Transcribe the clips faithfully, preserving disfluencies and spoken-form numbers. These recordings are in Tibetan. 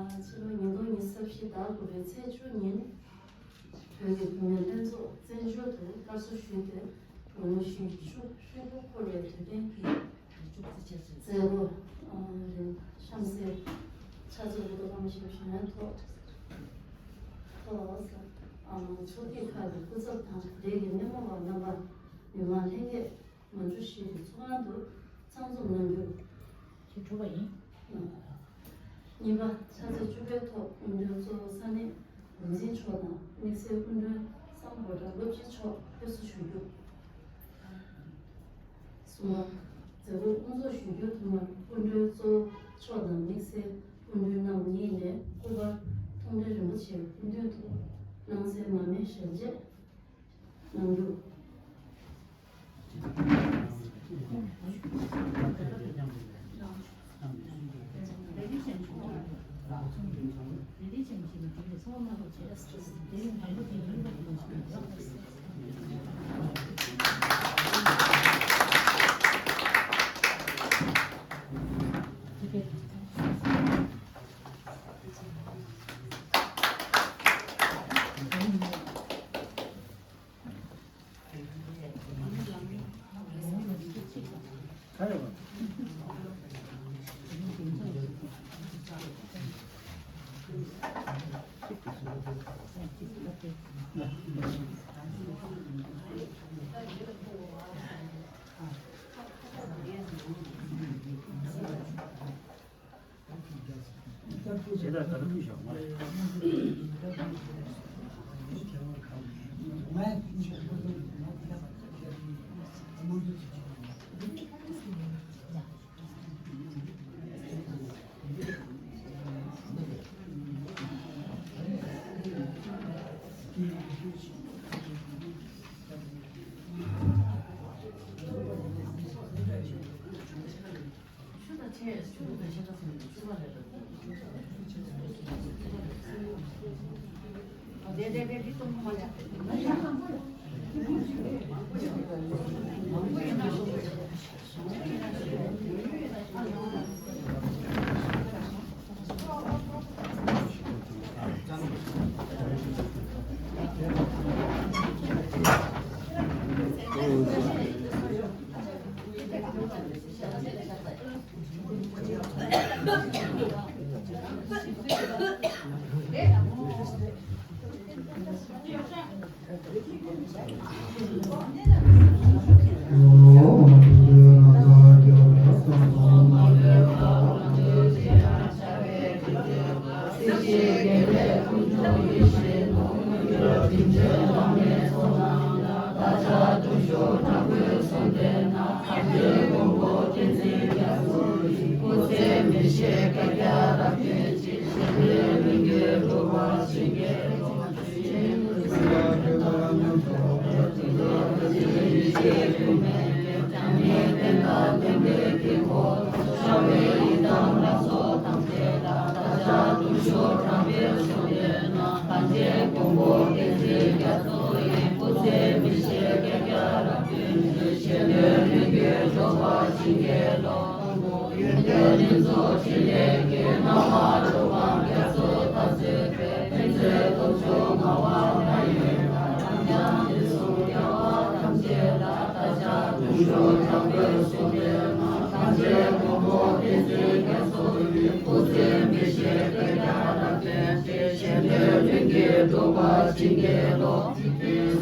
ཕྱི་ལོ་ཉིས་སྟོང་ཉི་ཤུ་རྩ་བཞི་ཟླ་དགུ་པའི་ཚེས་བཅུ་ཉིན། བོད་ཀྱི་བུད་མེད་ལྷན་ཚོགས་བཙན་བྱོལ་དུ་དཀར་གསོ་ཞུས་ཏེ། ལོ་ངོ་བཞི་བཅུ་ཧྲིལ་པོ་འཁོར་བའི་དུས་དྲན་གྱི་མཛད་སྒོ་རིང་གཤམ་གསལ་ཕྱག་མཛོད་འུ་དུ་ཀམ་ཞིག་གཞུང་ཐོག་ཐོག་ཚོགས་སྡེ་ཁག་གི་སྐུ་ཚབ་དང་དེ་གའི་སྣེ་མོ་བ་རྣམ་པ། མི་མང་ལྷན་རྒྱས། མ་འཇུ་ཞིག་གི་ཚོགས་ཁང་དུ་ཚང་འཛོམས་གནང་རྒྱུ། ཞེས་གྲུབ་པ་ཡིན། གཉིས་པ། ཕྱག་ཚོད་བཅུ་པའི་ཐོག་སྐུ་མགྲོན་གཙོ་བོ་ས་གནས་འགོ་འཛིན་མཆོག་དང་དམིགས་བསལ་སྐུ་མགྲོན་སམ་བྷོ་ཊ་སློབ་སྤྱི་མཆོག་ཕེབས་བསུ་ཞུ་རྒྱུ། གསུམ་པ། མཛད་སྒོ་དབུ་འཛུགས་ཞུ་རྒྱུ་ཐོག་མར་སྐུ་མགྲོན་གཙོ་བོ་མཆོག་དང་དམིགས་བསལ་སྐུ་མགྲོན་རྣམ་གཉིས་ནས་སྐུ་པར་མཐོང་གྲོལ་རིན་པོ་ཆེའི་སྐུ་མདུན་དུ་སྣང་གསལ་མར་མེ་ཞལ་འབྱེད། གནང་རྒྱུ།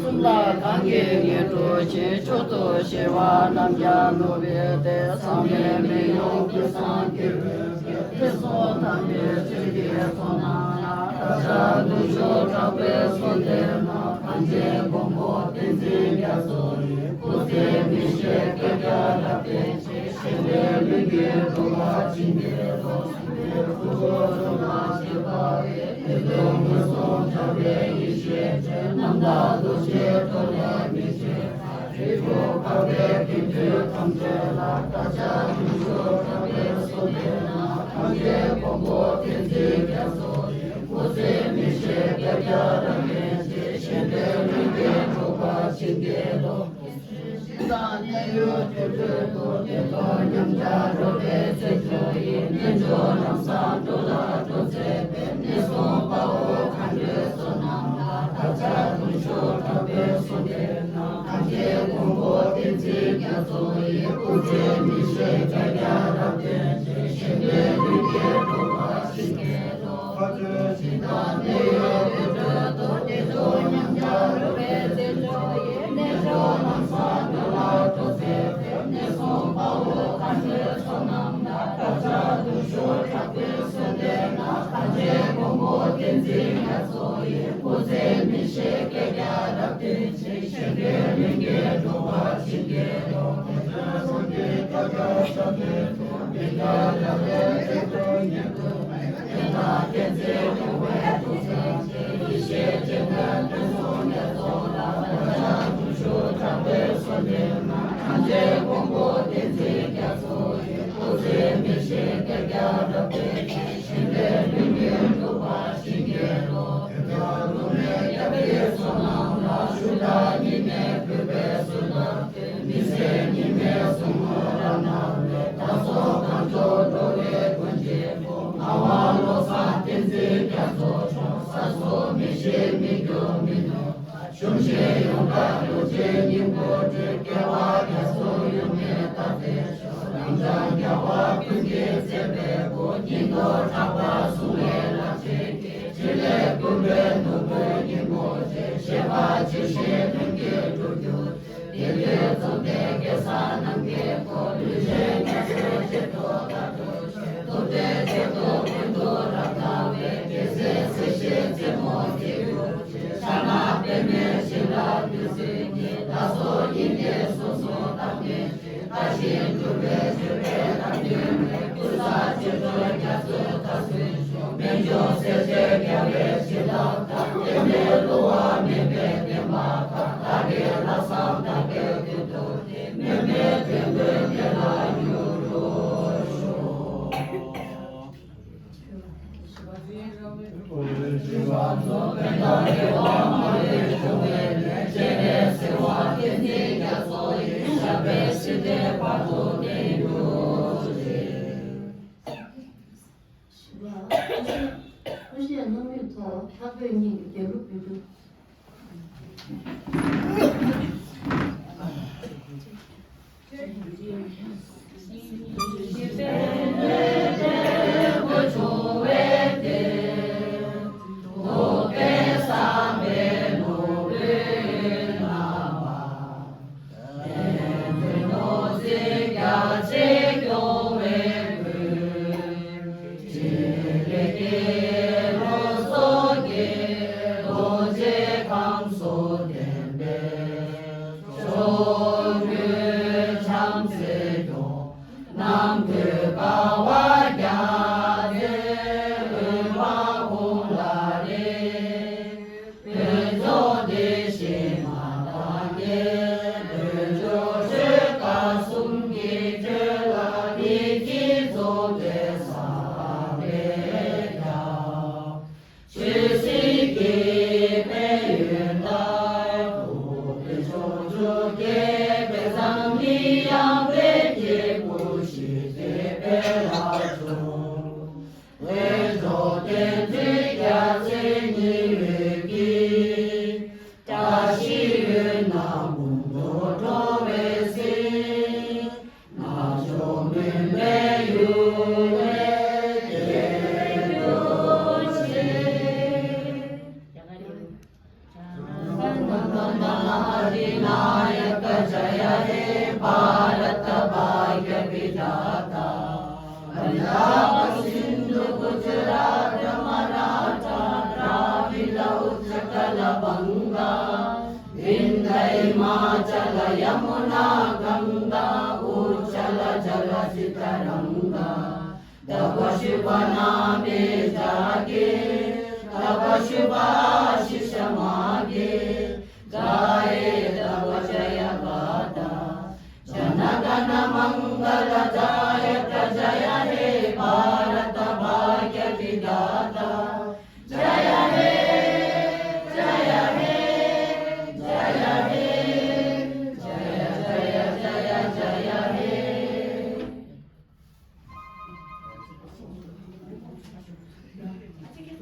གསུམ་ལ་གང་གིས་ངན་འགྲོ་ཞིང་། མཆོག་ཏུ་ཞི་བ་རྣམས་ཀྱང་ནོར་བས་ཏེ། ཚངས་པའི་མི་ཡུལ་གྱི་སངས་རྒྱས་དེ་སོགས་དམ་པའི་ཆོས་ཀྱི་ཚོགས་རྣམས་ལ། བདག་ཅག་དུད་འགྲོ་དྲག་པོའི་གསོལ་འདེབས་ན། གང་ཕྱིར་མགོན་པོ་བསྟན་འཛིན་རྒྱ་མཚོ་ཡི། སྐུ་ཚེ་མི་ཤིགས་བསྐལ་བརྒྱར་རབ་བརྟན་ཅིང་། གཞན་དོན་མི་འགྱུར་འགྲུབ་པར་བྱིན་གྱིས་རློབས། སྲིད་པའི་སྐུ་འཁོར་གསུམ་ལ་གཤེགས་པ་ཡི། དེ་དུས་ངན་སོང་འཆར་བའི་ཡེ་ཤེས་ཅན། རྣམ་དག་རྡོ་རྗེའི་ཐོད་ལས་མི་འབྱུང་བ། རིགས་དྲུག་འཕགས་པའི་དགེ་འདུན་ཐམས་ཅད་ལ། བདག་ཅག་དུད་འགྲོ་དྲག་པོའི་གསོལ་འདེབས་ན། གང་ཕྱིར་མགོན་པོ་བསྟན་འཛིན་རྒྱ་མཚོ་ཡི། སྐུ་ཚེ་མི་ཤིགས་བསྐལ་བརྒྱར་རབ་བརྟན་ཅིང་། གཞན་དོན་མི་འགྱུར་འགྲུབ་པར་བྱིན་གྱིས་རློབས། གཞན་དང་གནས་ཡུལ་དུད་འགྲོའི་དུག །དེ་དག་ཉམས་ཆག་འགྲོ་བའི་ཚེ་འགྱུར་ཡི། རྣལ་འབྱོར་རྣམས་སངས་འགྲོ་ལ་འགྲོ་མཛད་པའི། ཨུ་ཤེ་ཡ་སྣང་མེད་ཐོག་ལྷག་པའི་སྙིང་གི་རྒྱལ་གླུ་འབུལ་རྒྱུ།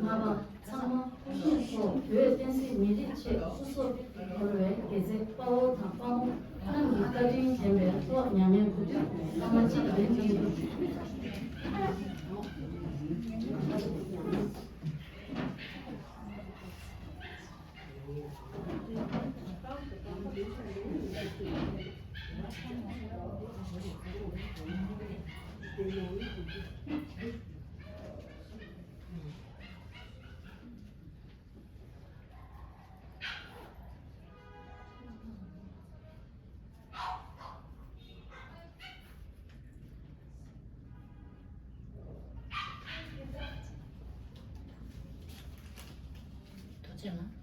རྣམ་པ་ཚང་མ་སྐུ་ཞབས་སོགས་བོད་བསྟན་སྲིད་མི་རིགས་ཆེད་སོ་སོར་བོར་བའི་དགེ་རྩའི་དཔའ་བོ་དང་དཔའ་མོ་རྣམས་ཀྱི་བཀའ་དྲིན། ཞེས་པའི་ཚོགས་ཉམས་ལེན་དགུ་བཅུ་སྐར་མ་གཅིག་ལ་ལྡན་ཅིང་། ཐུགས་རྗེ་གནང་།